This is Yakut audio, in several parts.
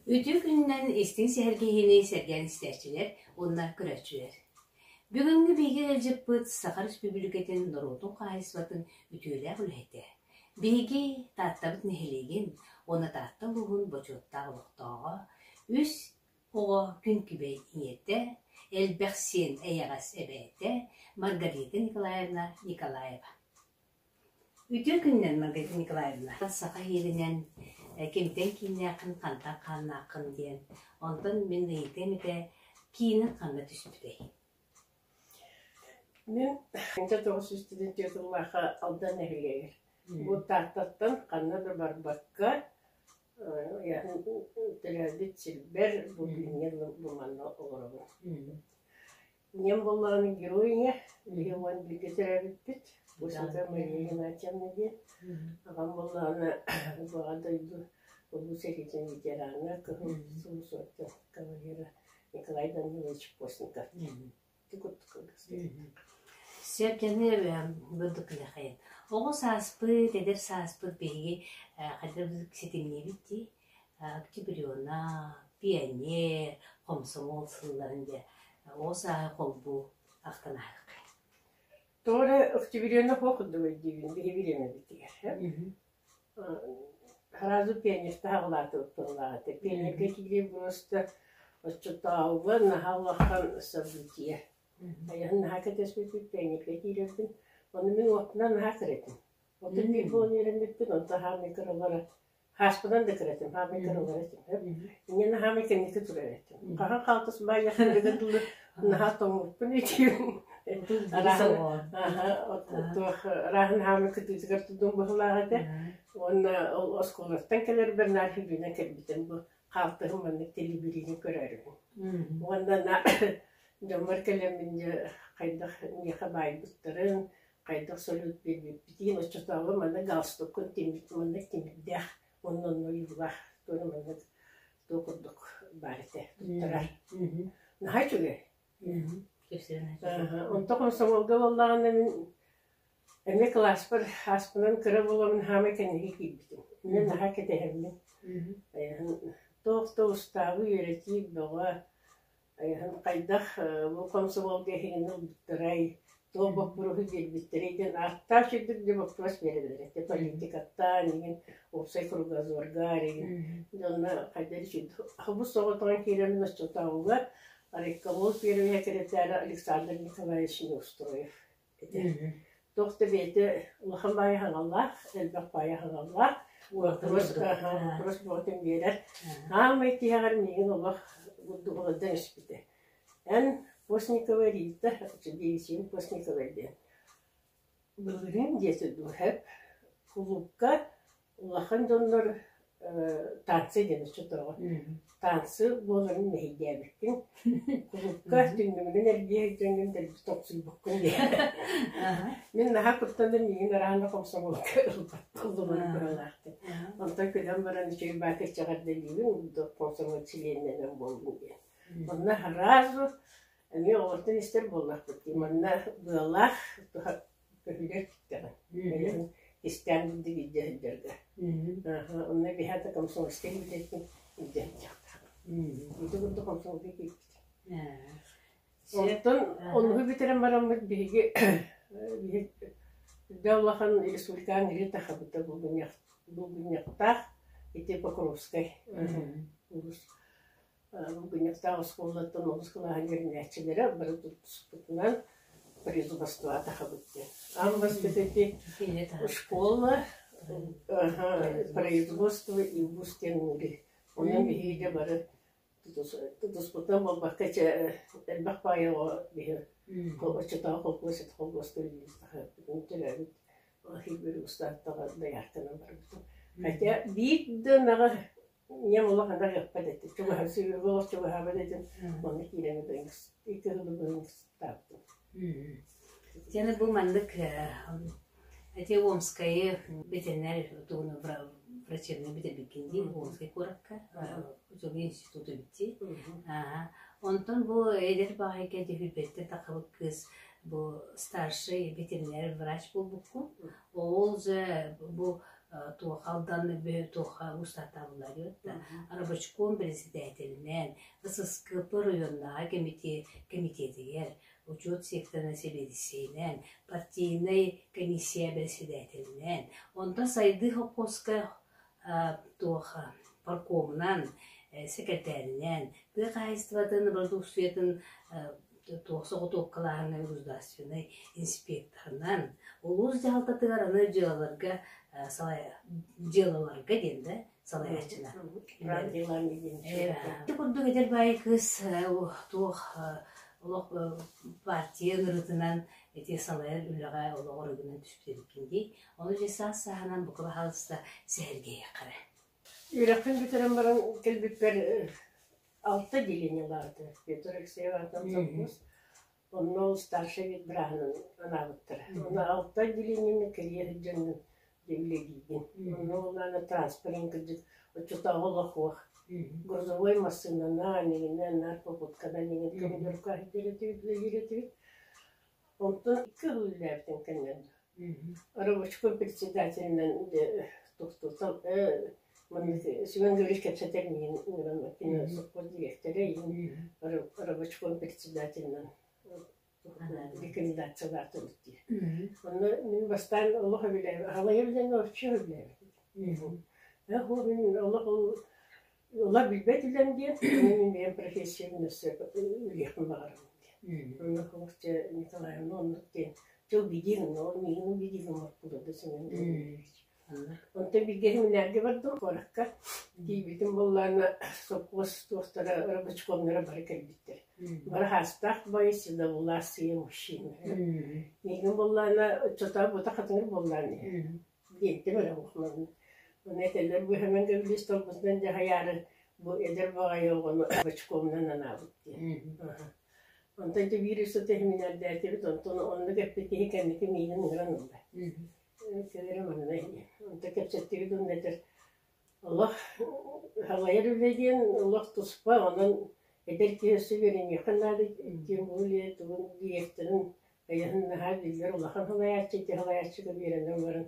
Үтүө күнүнэн истиҥ сэһэргэһиини сэргээн истээччилэр уонна көрөөччүлэр. Бүгүҥҥү биһиги ыалдьыппыт Саха Өрөспүүбүлүкэтин норуотун хаһаайыстыбатын үтүөлээх үлэһитэ, биһиги Тааттабыт нэһилиэгин уонна Таатта улууһун бочуоттаах олохтооҕо, үс оҕо күн күбэй ийэтэ, элбэх сиэн эйэҕэс эбээтэ Маргарита Николаевна Николаева. Үтүө күнүнэн, Маргарита Николаевна! Саха иһииринэн кимтэн кииннээххин, хантан хааннааххын диэн. Онтон мин ыйытыам этэ, киинин ханна түспүтэй? Мин 1994 сыллаахха Алдан нэһилиэгэр. Бу Тааттаттан ханна да барбакка, төрөөбүт сирбэр бу күҥҥэ бу манна олоробун. Ийэм буоллаҕына герой ийэ, биһиги уон бииргэ төрөөбүппүт, Бусинка Мария Игнатьевна диэн. Аҕам буоллаҕына Баҕа дойду Улуу сэриитин ветерана, Кыһыл Сулус орден кавалера Николай Данилович Постников диэн. Ити курдук кылгас Сөп дьэни бурдук кылахайын. Оҕо сааспыт, эдэр сааспыт биһиги хайдах ситимниибит дии. Октябрена, пионер, хомсомуол сылларын дьэ оҕо сааһы холбуу ахтан ааһыаххай. Тоҕо эрэ октябрена суох курдук өйдүүбүн биһи бириэмэбитигэр. Сразу пионерта аҕалаатыбыт быһыылаах этэ. Пионерга киирии просто оччотооҕуга наһаа улахан событие. Айаһын наһаа кэтэспиппит, пионерга киирэрбин. Ону мин уоппунан наһаа кыра этим. 31 буолан үөрэммиппин, онтон хаамай кыралара Хааспынан да кыр этим, хаамай кыралар этим. Инньэ хаамай кэнники турар этим. Хаһан хаалтыс баайыахтарыгар дылы наһаа тоҥмуппун итиим. Туох арааһын хаамай кытыытыгар тудум быһылаах этэ. Уонна ол оскуолаттан кэлэрбэр наар хүлүүнэн кэлбитим бу хаалтыһым маннык телебириини көрөөрүбүн. Уонна дьоммор кэлэммин дьэ хайдах миэхэ баайбыттарын, хайдах салют биэрбиппитин оччотооҕу манна галстуккун тимир маннык тимирдээх уонна онно ойуулаах туора маннык туох курдук баар этэ туттарар наһаа үчүгэй. Онтон комсомолга буоллаҕына мин эмиэ кылааспар ааспынан кыра буоламмын хаамай кэнники киирбитим. Мин наһаа кэтэһэммин туох да устаабы үөрэтии бөҕө. Хайдах бу комсомолга эһигини ылбыттарай, туох боппуруоһу биэрбиттэрэй диэн ааттаах сирдик де боппуруос биэрэллэр этэ. Политикаттаан игин, уопсай кругозорга игин. Дьонно хайдах хобус соҕотоҕун киирэммин оччотооҕуга райкомол первый секретаря Александр Николаевич Неустроев этэ. Туох да бэйэтэ улахан баайы хаҥаллаах, элбэх баайы хаҥаллаах, вопрос, вопрос бөҕөтүн биэрэр. Аамай тиһэҕэр миигин олох бурдугулардан испитэ. Эн Постникова Рита, девичьим Постникова диэн. Былырыын диэтэ дуу, һэп кулуупка Улахан дьоннор танцы диэн оччотооҕу танцы буоларын мэһэйдээбиккин, кулуупка түннүгүнэн эргийэ сылдьаҥҥын дэлби тохсуйбуккун диэн. Мин наһаа куттанан миигин араана комсомолка ылбат быһыылаахтын. Онтон күлэн баран үчүгэй баатырча эҕэрдэлиибин, комсомол чилиэнинэн буоллум диэн. Онно сразу эмиэ оҕолортон истэр буоллахпыт дии, манна быалаах Көһүлэр киттэҕин. Бэйэм кистээн булдук илдьэ сылдьарга. Онно биһиэхэ комсомольскай билиэтин илдьэ сылдьыахтаах. Ити курдук комсомолга киирбитим. Онтон онуһу бүтэрэн бараммыт биһиги биһиги улахан республикаҕа Ангелина Тахабыта булгунньахтаах ити Покровскай улуус Булгунньахтаах оскуолаттан олус кылааһын үөрэнээччилэрэ бары тутуспутунан производствоҕа диэн. Аан бастакы ити школа производство и вуз диэн Онон биһиги дьэ бары тутуспутунан буолбакка чэ элбэх баайы оҕо биһи оччотооҕу холкуос ити холкуоска үлэлиир төрөөбүт Хилбүр устааттаҕа доярканан барбытым. Хотя биир да ынаҕы Ийэм улахан ыппат этэ, чугаһа сүүрүгэ олох чугаһаабат этим, онно киирэн икки сылы быһыҥстаабытым. Дьэ бу маннык эти Омскайы ветеринар тугуну врачебный бүтэрбиккин дии Омскай куоракка учебный институту битти. Онтон бу эдэр баҕайга дьүһүйбэттэн таххыбыт кыыс бу старший ветеринар врач буолбуккун. Ол же бу Туох Алдан туохха устатаабылар да рабочком председателинэн ССКП районнааҕы комитетигэр учет секторын сэбиэдиссэйинэн, партийнай комиссия бэрэссэдээтэлинэн, онтон Сайдыы холкуоска туох паркомунан, сэкэртээринэн, тыа хаһаайыстыбатын бородууксуйатын туох соҕотуопкалааһыҥҥа государственнай инспекторынан, улуус дьаһалтатыгар аны дьыалаларга дьыалаларга диэн да салайааччынан. Ити курдук эдэр баай кыыс туох олох партия ыҥырыытынан ити салайар үлэҕэ олоҕор ыгынан түспүт эбиккин дии. Ону дьэ саас-сааһынан бука баһаалыста сэһэргэһиэххэ эрэ. Үөрэхпин бүтэрэн баран кэлбиппэр алта отделениелаата. Петр Алексеев аатынан совхоз. Онно ол старшай ветбраһынан анаабыттара. Онно алта отделениены кэрийэ сылдьаҥҥын дьэ үлэлиигин. Онно ол аана транспорын кырдьык оччотооҕу олох суох. Грузовой массыынанан, иҥинэн, наар попутканан иҥин көмөлөргө үлэлиир этибит. Онтон икки сыл үлэлээбитим кэннэ рабочком председателинэн тустуутан маннык Семен Григорьевич кэпсэтэр миигин ыҥыран кини совхоз дириэктэрэ рабочком председателинэн рекомендациялаатыбыт дии. Онно мин бастаан олох өбүлээбит, халайар диэн вообще өбүлээбит. Мин олох Ыла билбэт үлэм диэн, мин бэйэм профессиябын өссө үлүөхпүн баҕарабын диэн. Онно Хомусча Николаевна оннук диэн дьыл билиир, ол миигин билиир оҥорпут да Семен Григорьевич. Онтон бииргэ семинарга бардым куоракка. Тиийбитим буоллаҕына сопхуос туохтара рабочкомнара бары кэлбиттэр. Бары хаастаах бай седовласые мужчины. Миигин буоллаҕына оччотооҕу бута хатыҥыр буоллаҕына диэттим эрэ улаханын. Ону этэллэр бу Семен Гаврильевич толбутунан дьаһайаары бу эдэр баҕайы оҕону бочкомунан анаабыт диэн. Онтон дьэ биир үс сыл семинардаатыбыт, онтон оннук эппит киһи кэнники миигин ыҥыран ылла. Кэлэрэ манна Онтон кэпсэттибит уонна этэр олох салайар үлэ диэн олох туспа, онон эдэр киһи өссө үөрэниэххэ наада, тем более тугун дириэктэрин Айаһын наһаа биллэр улахан салайааччы ити салайааччыга үөрэнэн баран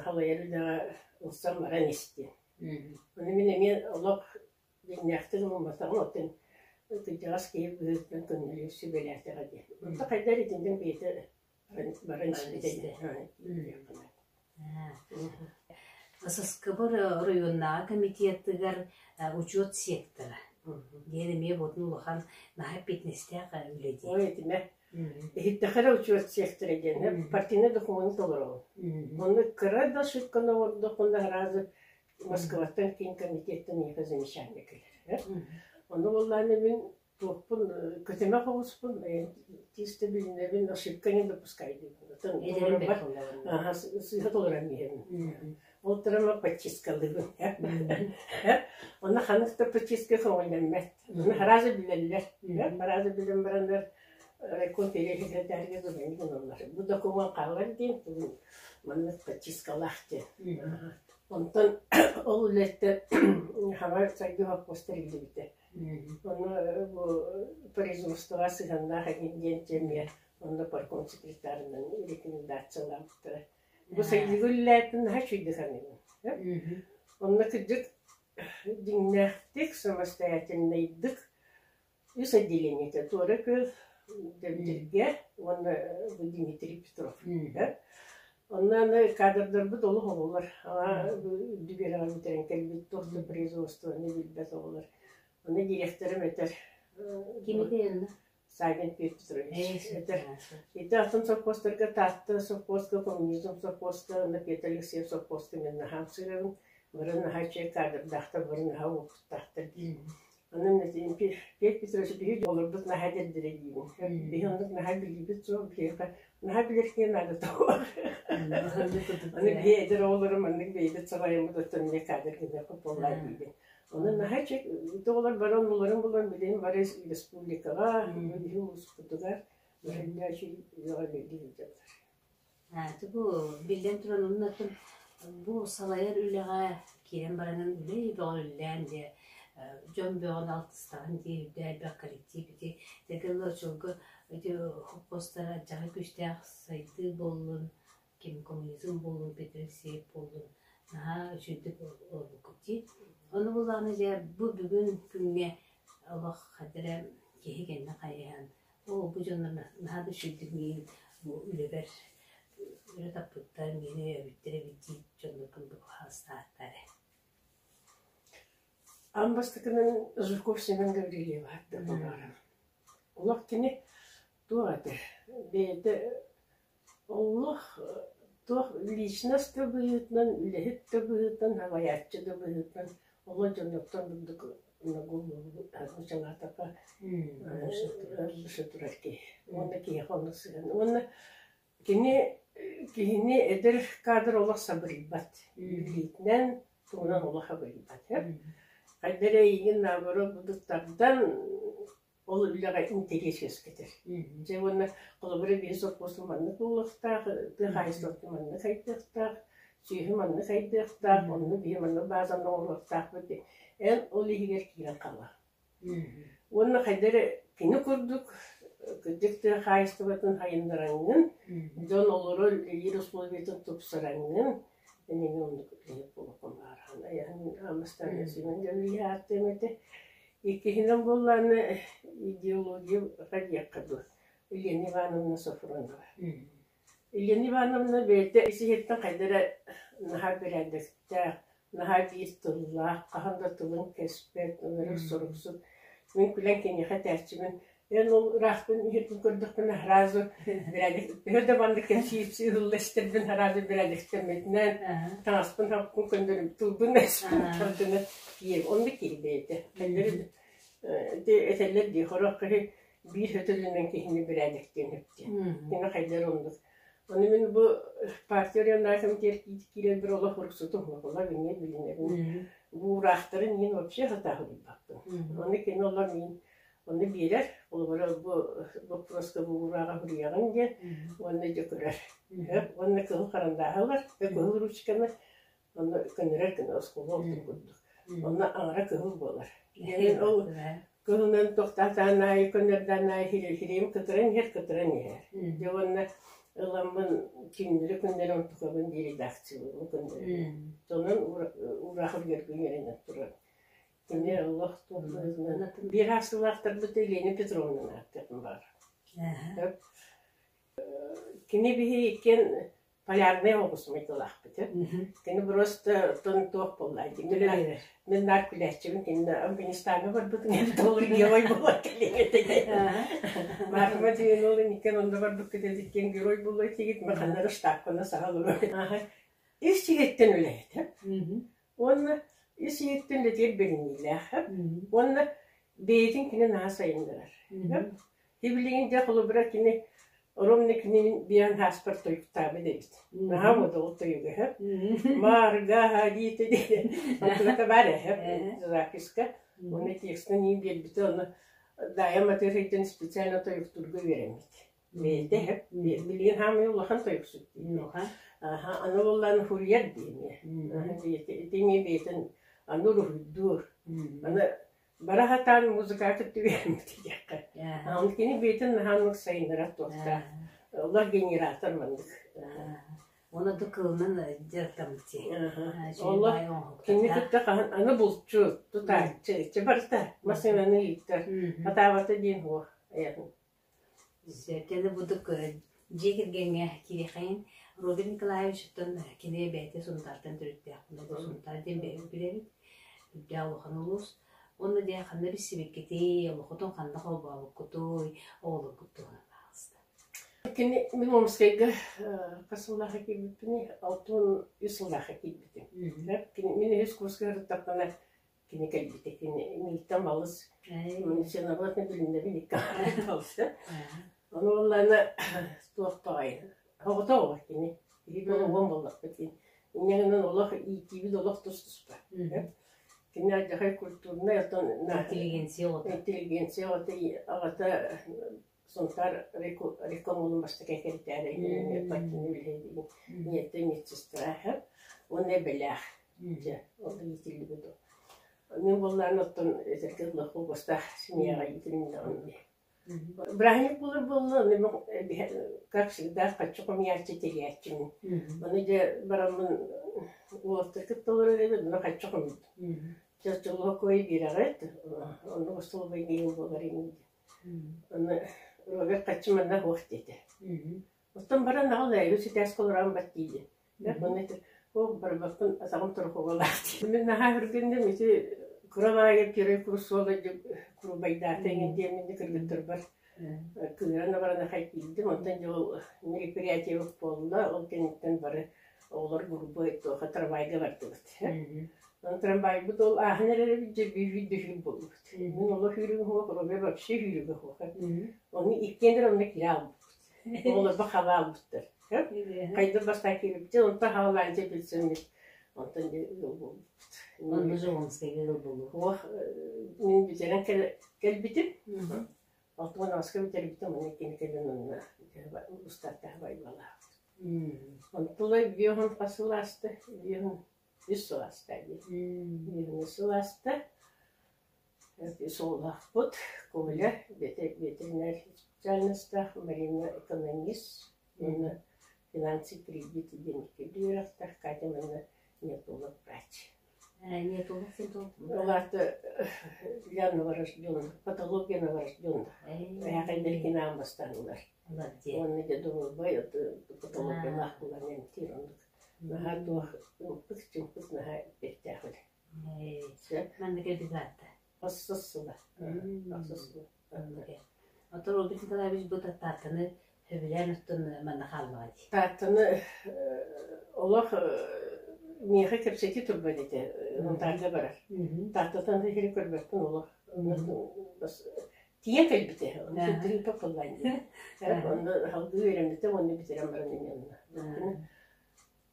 салайар үлэҕэ ылсан баран истин. Ону мин эмиэ олох дьиҥнээхтик ылымматаҕым, оттон кырдьаҕас киһи быһыытынан көннөрү сүбэлээтэҕэ диэн. Онто хайдах итинтэн бэйэтэ баран испитэ ССКБ оройуоннааҕы комитетыгар учет сектора диэн эмиэ буотун улахан наһаа эппиэтинэстээх үлэ дии. Ой, этимэ. Иһиттэххэ эрэ учет сектора диэн партийнай докумуону толороҕун. Онно кыра да ошибканы оҥордоххуна сразу Москваттан киин комитеттан эйиэхэ замечание кэлэр. Ону буоллаҕына мин Туохпун көтүмэх оҕуспун чисто билинэбин, ошибка не допускай диибин. Эдэрим бэрт буоллаҕына. Сыыһа толорон иһэбин. Ол турама подчисткалыыбын. Онно ханнык да подчистка көҥүллэммэт. Ону сразу билэллэр. Сразу билэн бараннар райком секретарьга звонить гыналлар. Бу документ хаалар диэн маннык подчисткалаах диэн. Онтон ол үлэттэн хаҥа сайдыы хоппуос тэриллибитэ. Онно бу производствоҕа сыһыаннаах эҥин диэн эмиэ онно парком секретарынан рекомендациялаабыттара. Бу сайдыыга үлэлээтин наһаа үчүгэйдик саныыбын. Онно кырдьык дьиҥнээхтик, самостоятельнайдык үс отделениета Туора Күөл, Дэбдиргэ уонна бу Дмитрий Петров. Онно аны кадрдарбыт олох оҕолор, үрдүк үөрэҕи бүтэрэн кэлбит туох да производствоны билбэт оҕолор. Ону директорым этэр Кимитий онно? Савин Петр Петрович этэр. Ити атын совхозтарга Таатта совхозка, Коммунизм совхозка, уонна Петр Алексеев совхозка мен наһаа ымсыырабын. Бары наһаа үчүгэй кадрдаахтар, бары наһаа уопуттаахтар диир. Онон Петр Петрович биһиги оҕолорбут наһаа эдэрдэрэ диибин. Биһи оннук наһаа билиибит суох, биһиэхэ наһаа билэр киһи наада тоҕо. Аны биһи эдэр оҕолору маннык бэйэбит салайыммыт оттон эмиэ кадр гыныахпыт буоллаа диибин. Онон наһаа үчүгэй оҕолор бары оннуларын булан билигин бары республикаҕа, биһи улууспутугар бары үчүгэй үлэҕэ үлэлии сылдьаллар. Бу биллэн туран оннуттан бу салайар үлэҕэ киирэн баранан үлэ бөҕө үлэлээн дьэ дьон бөҕөнү алтыстаҕын дии үрдэ элбэх коллектив ити тэгэллэ оччолорго ити холкуостара дьаһай күүстээх сайдыы буоллун, ким коммунизм буоллун, Петр Алексеев буоллун. Наһаа үчүгдүк олорбуккут дии. Ону буллаҕына дьэ бу бүгүн күҥҥэ олох хата эрэ киһи кэннэ хайыһан, оо бу дьоннор наһаа да үчүгдүк миигин бу үлэбэр өрө таппыттар, миигин өйөөбүттэр эбит дии дьонноргун бу хаалыстааттар эрэ. Аан бастакынан Жирков Семен Гаврильев ааттыах баҕарабын. Олох кини туох этэ, бэйэтэ олох туох личность да быһыытынан, үлэһит да быһыытынан, салайааччы да быһыытынан олох дьоннортон бурдук нуччалаатахха турар киһи. Уонна киһиэхэ оннук сыһыан. Уонна кини киһини эдэр кадр олох сабырыйбат. Билиитинэн, тугунан олох абырыйбат. Хайда эрэ эйигин наоборот бурдук тардан ол үлэҕэ интэриэс үөскэтэр. Дьэ уонна холобура биир сопхуос маннык буолуохтаах, тыа хаһаайыстыбатын маннык сайдыахтаах, сүөһү маннык сайдыахтаах, онно биһи маннык баазаны оҥоруохтаахпыт диэн эн ол иһигэр киирэн хаалаҕын. Уонна хайда эрэ кини курдук кырдьык тыа хаһаайыстыбатын сайыннараҥҥын, дьон олорор үлэлиир условиятын тупсараҥҥын, эн эмиэ оннук үлэһит буолуоххун баҕараҕын. Айаһын Аммастан Семен Гаврильевич ааттыам этэ. Иккиһинэн буоллаҕына идеология диэххэ дуу, Елена Ивановна Софронова. Елена Ивановна бэйэтэ ис-иһиттэн хайда эрэ наһаа бэрээдэктээх, наһаа биир тыллаах, хаһан да тылын кэспэт, ынырык суруксут. Мин күлэн киниэхэ этээччибин, эн ол ыраахтан иһирбин көрдөхпүнэ сразу бэрээдэк төһө да маннык кэпсии ыһылла истэрбин сразу бэрээдэктэммитинэн таҥаспын хаппын көннөрүм тылбын эспин тардына тиийэм оннук киһи бэйэтэ ити этэллэр дии сорох киһи биир сөтөлүнэн киһини бэрээдэктиэн сөп диэн кини хайдах оннук ону мин бу партия районнааҕы комитет киирэн бір олох уруксутум оҕолор билинэ билинэбин бу уураахтарын мин вообще сатаахылыйбаппын ону кини олор мин Ону биэрэр, холобура бу боппуруоска бу уурааҕа суруйаҕын диэн уонна дьэ көрөр. Уонна кыһыл харандааһы ылар, кыһыл ручканы онно көннөрөр гына оскуола отун курдук. Онно аҥара кыһыл буолар. Диэн ол кыһылынан тохтоотоон аайы көннөрдөөн аайы хириим кытыран иһэр, кытыран иһэр. Дьэ уонна ыламмын күннэри күннэри онтукабын диир редакциялыыбын көннөрөбүн. Сонун уураах үргэргэ үөрэнэн турар. Кини олох биир сыллаахтарбыт Елена Петровнаны ааттыахпын баҕарабын. Кини биһи иккиэн полярнай оҕус майгылаахпыт. Кини просто оттон туох буолла мин наар күлээччибин кинини Афганистаҥҥа барбытын толору герой буолан кэлиэҥ этэ диэн. Марма диэн ол иккиэн онно барбыккыт иккиэн герой буолуо этигит мин ханна эрэ штабкана саха олорор. Ис сиһиттэн үлэһитэ. Уонна ис ийэттэн үлэтигэр бэриниилээх уонна бэйэтин кини наһаа сайыннарар. Билигин дьэ холобура кини ровно кини биэн ааспар тойуктаабыт эбит. Наһаа модул тойуга Марга диэтэ диэн онтугата баар эһэ записка. Уонна текстын иин биэрбитэ онно Дайа Матыырыйтан специально тойуктуурга үөрэммит. Бэйэтэ билигин хаамыы улахан тойуксут дии. Аха, аны буоллаан хуруйар дии эмиэ. Ити эмиэ бэйэтин аны уруһуйдуур. Аны бара сатаан музыкаҕа кытта үөрэммит диэххэ. Аны кини бэйэтин наһаа сайыннарар туохтаах. Олор генератор маннык. Уонна да кылынан дьарыктаммыт дии. Олор кини кытта хаһан аны булчут, тутааччы, иччи барыта массыынаны ыыттар. Хатаабата диэн суох. Кэлэ будук дьиэ кэргэҥҥэ киириэхэйин Роберт Николаевичтан кини бэйэтэ Сунтаартан төрүттээх. Сунтаар диэн бэйэбит билэбит. Үрдээх улахан улуус. Уонна дьэ ханна билсибиккитий, олоххутун ханна холбообуккутуй, оҕолоргут туһунан баҕаста. Кини мин Омскайга хас сыллаахха киирбиппиний? 63 сыллаахха киирбитим. Кини мин үһүс курска сырыттахпына Кини кэлбитэ, кини мииттэн балыс, муниципалитет билиннэбин икки балыста. Ону буоллаҕына туох баҕайы оҕото оҕо кини. Биһиги уон буоллахпыт дии. Инньэ гынан олох иитиибит олох тус-туспа. Кини алдьархай культурнай оттон Интеллигенция оҕото. Интеллигенция оҕото аҕата Сунтаар рекомунун бастакы секретарэ партийный үлэһит ийэтэ медсестра уонна эбэлээх дьэ ол иитиллибит. Мин буоллаҕына оттон этэргэ дылы холкуостаах семьяҕа иитилиннэҕим дии. Бырааһынньык буолар буолла, как всегда, хаччы хомуйааччы тэрийээччимин. Ону дьэ бараммын уолаттар кытта олорор эбит, онно хаччы хомуйдум. Чочулуокуй биэрэҕит, оннук остолобуой миигин буолар ини. Аны Роберт хаччы манна суох диэтэ. Оттон баран аҕал ээ, үс этээскэ олорон бар диибин. Онно этэр, оо, барбаппын атаҕым турукугалаах диир. Мин наһаа үргүннүм, ити кыра баайы первый курс суола курубайдаата эҥин диэммин кыргыттарбар кыыран баран ахай киирдим. Онтон дьэ ол мероприятие буолла, ол кэнниттэн бары оҕолор группа туоха трамвайга бардыбыт. Онон трамвайбыт ол ааһан эрэр эбит дьэ бүүһүй да буоллубут. Мин олох үүрүгү суох, Робер вообще үүрүгэ суох. Ону иккиэн эрэ онно киирэ хаалбыппыт. Оҕолорбо халаалбыттар. Хайдах бастаан киирбитин, онтон хаалаан дьэ билсэммит. Онтон дьэ ыал буолбуппут. Онно Жолонскайга ыал буолуу. Ох, мин бүтэрэн кэлбитим. Алтан аҕыска бүтэрбитим, онно кини кэлэн онно устааттаах байбалаах. Онтулай биэһун хас сыл ааста? Биэһун үс сыл ааста дии. Биэһун үс сыл ааста. Суоллаахпыт Коля ветеринар специальностаах, Марина экономист уонна финансы кредит диэн икки үөрэхтээх, Катя манна неотолог врач. Неотолог син Ол аата для новорожденных, патология новорожденных. Эһээхэйдэргин аан бастаан ылар. Уонна дьэ доруобай патологиялаах булан эмтиир оннук. Наһаа туох ымпык-чымпык наһаа эппиэттээх үлэ. Манна кэлбит баатта. Ахсыс сыла. Ахсыс сыла. Оттон Роберт Николаевич бу Тааттаны сөбүлээн оттон манна хааллаҕа дии. Тааттаны олох миэхэ кэпсэтии турбат этэ. Сунтаарга барар. Тааттатан сири көрбөппүн олох. Тиийэн кэлбитэ. Онно сирдэрин тохтоллоон дии. Онно салгыы үөрэммитэ уонна бүтэрэн баран эмиэ онно.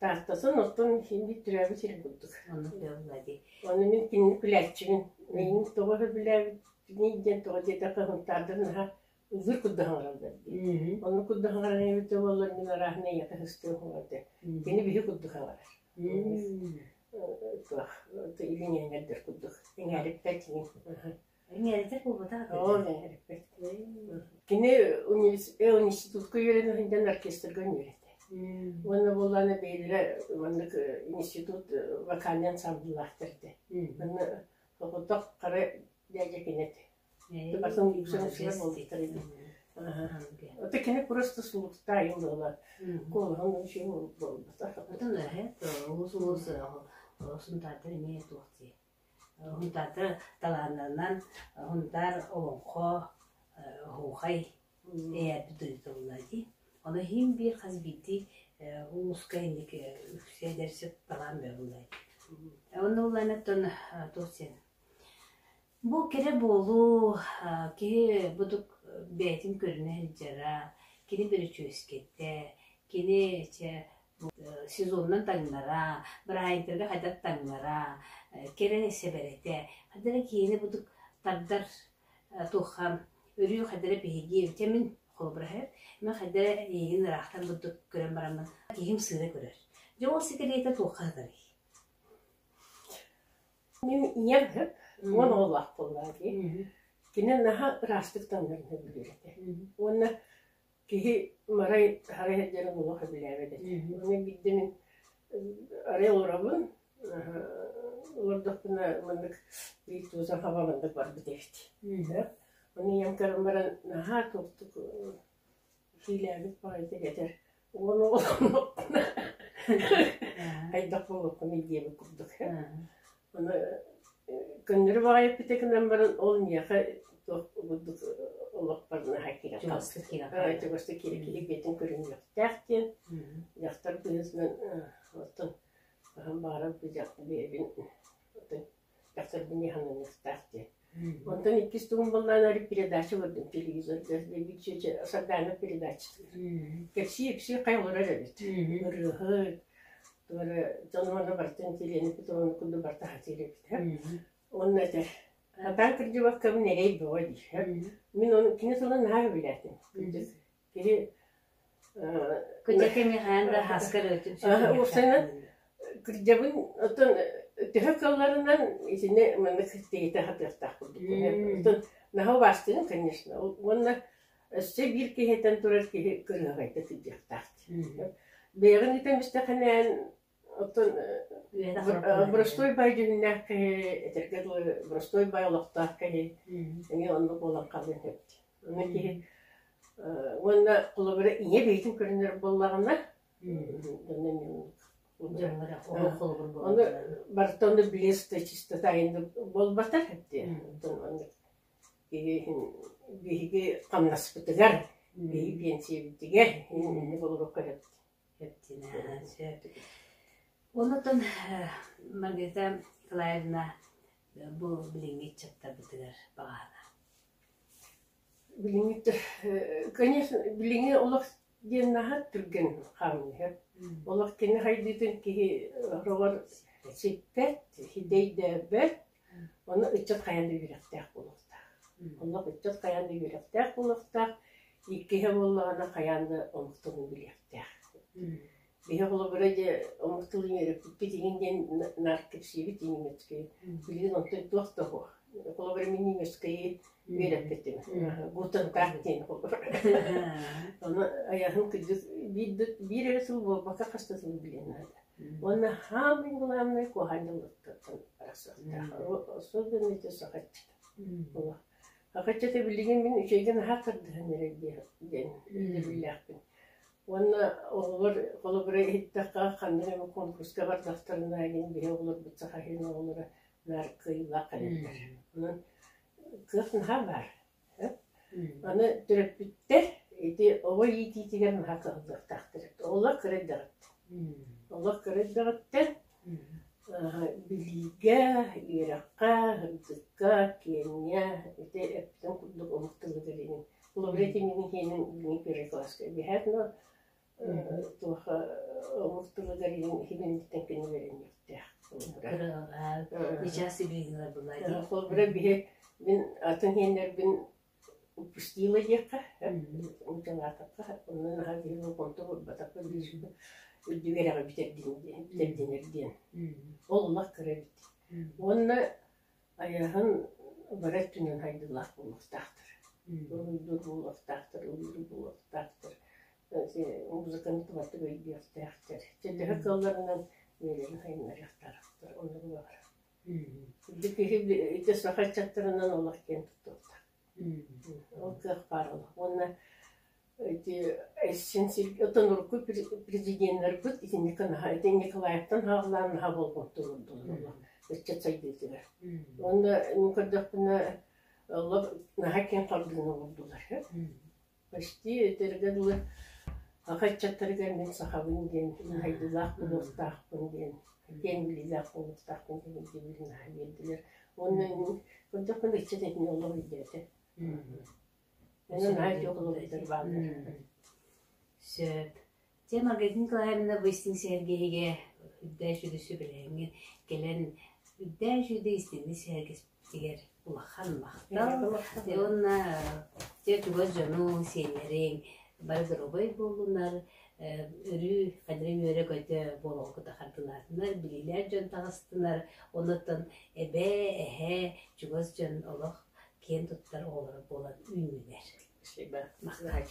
Тааттатын оттон син биир төрөөбүт сирим курдук. Оннук буолла дии. Ону мин кинини күлээччибин. Миигин тоҕо сөбүлээбитиний диэн тоҕо диэтэххэ Сунтаардар наһаа ыллыыр курдук саҥараллар дии. Оннук курдук саҥарар эбитэ буоллар мин арааһына эйиэхэ сыстыам суоҕа этэ. Кини биһи курдук саҥарар. Туох илин эҥэрдэр курдук. Эҥээриппэт иҥин. Эҥээритэр буолбатах Ол эҥээриппэт. Кини институтка үөрэнэ сылдьан оркестрга үөрэтэ. Уонна буоллаҕына бэйэлэрэ маннык институт вокальнай ансамбллаахтар этэ. Манна соҕотох хара дядя кини этэ. Барытын үксүн үксүгэр буолбуттар ини. Это кини просто слухтаайын буола. Куолаһын үчүгэй буолбатах. Отон улус улус Сунтаартар эмиэ туох дии. Һунтаартар талааннарынан Һунтаар олоҥхо оһуохай эйээрбит дойдута буолла дии. Ону иһин биир хас биирдии улууска инник үксэ эдэрсэ талаан бөҕө буолла дии. Онно буллаан оттон туох диэн бу кэрэ буолуу киһи будук бэйэтин көрүнэ сылдьара, кини бүрүчүөскэтэ, кини чэ сезонунан таҥнара, бырааһынньыктарга хайдах таҥнара, кэрэ сэбэрэтэ, хайдах эрэ киһини будук тардар туохха өрүү хайдах эрэ биһиги чэ мин холобура мин хайдах эрэ эйигин ыраахтан бурдук көрөн бараммын киһим сыыра көрөр. Дьэ ол сикириэтэ туохха сытарый? Мин ийэм сөп, уон оҕолоох буоллаҕа дии. Кини наһаа ыраастык таҥнарын сөбүлүүр этэ. Уонна киһи марай харай сылдьарын олох сөбүлээбэт этэ. Уонна биирдэ мин арай олоробун, олордохпуна маннык биир туузан хаба маннык барбыт эбит. Ону ийэм көрөн баран наһаа туохтук Киилээбит баҕайытык этэр уон оҕолонноххуна хайдах буолуоххунуй диэбит курдук. Ону көннөрү баҕайы эппитэ гынан баран ол миэхэ туох курдук олохпор наһаа киирэн хаалбыт. Чугастык киирэ киһи бэйэтин көрүнүөхтээх диэн дьахтар быһыытынан оттон хаһан баҕарар бэйэбин Дьахтарбын иһаныахтаах диэн. Онтон иккис тугум буоллаҕына арыт передача көрдүм телевизорга Сардаана передачатыгар. Кэпсии-ипсии хай олорор эбит. Ырыаһыт, тугу эрэ дьону манна барытын Елена Петровна курдук барыта сатыыр эбит. Уонна этэр, сатаан кырдьыбаккабын эрэй бөҕө диир. Мин ону кини тылын наһаа сөбүлээтим. Кырдьык киһи Кырдьа кэми хаһан да хаскар Уопсайынан кырдьабын оттон Төһө кыалларынан итини маннык тэйитэ сатыахтаах курдукпун. Оттон наһаа убаастыгын, конечно. Уонна өссө биир киһиттэн турар киһи кырыһаҕайда сылдьыахтаах. Бэйэҕин итэн истэхинээн оттон боростуой бай дьүһүннээх киһи, этэргэ дылы, боростуой бай олохтоох киһи эмиэ оннук буолан хаалыан сөп. Онно киһи уонна холобура ийэ бэйэтин көрүнэр буоллаҕына, дьонно эмиэ оннук. Дьоҥҥор олох холобур Ону буолаллар. барыта онно блеск чистота айанды буолбатар диэн. Оттон оннук киһи биһиги хамнаспытыгар, биһиги биэнсийэбитигэр инник олоруохха сөп. Сөп сөп. Онотон Маргарита Николаевна бу билиҥҥи ыччаттарбытыгар баҕаһына. Билиҥҥи конечно, билиҥҥи олох диэн наһаа түргэн хаамыыһа. Олох кини хайдыытын киһи ороҕор сиппэт, хидэйдээбэт, ону ыччат хайаан да үөрэхтээх буолуохтаах. Олох ыччат хайаан да үөрэхтээх буолуохтаах, иккиһэ буоллаҕына хайаан да омук тылын билиэхтээх. Биһи холобура дьэ омук тылын үөрэппиппит иһин диэн наар кэпсиибит немецкэй. Билигин онтон туох да суох. Холобура мин немецкэйи үөрэппитим. Guten Tag диэн холобура. Ону айаһым кырдьык биир да биир эрэ сыл буолбакка хас да сыл билиэн наада. Уонна самый главный куһаҕан дьыллыттан арахсыахтаах. Особенно ити саха ыччата. Саха ыччата билигин мин үчүгэйгэ наһаа тардыһан эрэр диэн өйдөбүллээхпин. Уонна оҕолор холобура иһиттэххэ ханнык эмэ конкурска бардахтарына игин биһи оҕолорбут Саха сирин оҕолоро наар кыайыылаах кэлэллэр. Онон кыах наһаа баар. Аны төрөппүттэр ити оҕо иитиитигэр наһаа кыһаллыахтаахтар. Оҕолор кыра эрдэҕиттэн. Оҕолор кыра эрдэҕиттэн билиигэ, үөрэххэ, сырдыкка, киэҥҥэ ити эппитим курдук омук тылыгар иһин Холобура итиннигин киэнин билиҥҥи первый класска биһээт но туох омук тылыгар иһин иһигинниттэн кини үөрэниэхтээх. Сейчас сибилигин была Холобура биһи мин атын иһиннэрбин упустила диэххэ, нууччалаатахха, онно наһаа киһи болҕомто уурбатахха үрдүк үөрэҕи бүтэрдинэр диэн. Ол олох кыра эбит. Уонна Айаһын бары өттүнэн хайдыылаах буолуохтаахтар. Уруйдуур буолуохтаахтар, ыллыыр буолуохтаахтар, музыканы табатык өйдүөхтээхтэр. Чэ төһө кыалларынан бэйэлэрин сайыннарыахтаахтар, оннук баҕар. Ити киһи ити саха ыччаттарынан олох киэн туттуохтаах. Ол кыах баар олох. Уонна ити син оттон урукку президеннэрбит итинник наһаа ити Николаевтан саҕалаан наһаа болҕомто уурдулар ыччат сайдыытыгар. Уонна мин көрдөхпүнэ олох наһаа киэҥ хардыыны оҥордулар. Почти этэргэ дылы саха ыччаттарыгар мин сахабын диэн сайдыылаах буолуохтаахпын диэн киэҥ билиилээх буолуохтаахпын диэн өйдөбүлү наһаа биэрдилэр. Уонна мин көрдөхпүнэ ыччат этини олох өйдөөтө. Онон наһаа үтүө холобурдар бааллар. Сөп. Дьэ, Маргарита Николаевна бу истиҥ сэһэргэһиигэ үрдээх үчүгэй сүбэлэһиҥҥэ кэлэн үрдээх үчүгэй истиҥник сэһэргэспитигэр улахан махтал. Дьэ уонна дьэ чугас дьонуҥ, сиэннэриҥ бары доруобай буоллуннар, өрүү ханна үөрэ-көтө буолуоххут хардылаатыннар, билиилээх дьон таҕыстынар, оннуттан эбээ, эһээ, чугас дьон олох киэн туттар оҕолоро буолан үүннүлэр. Спасибо. Махтал.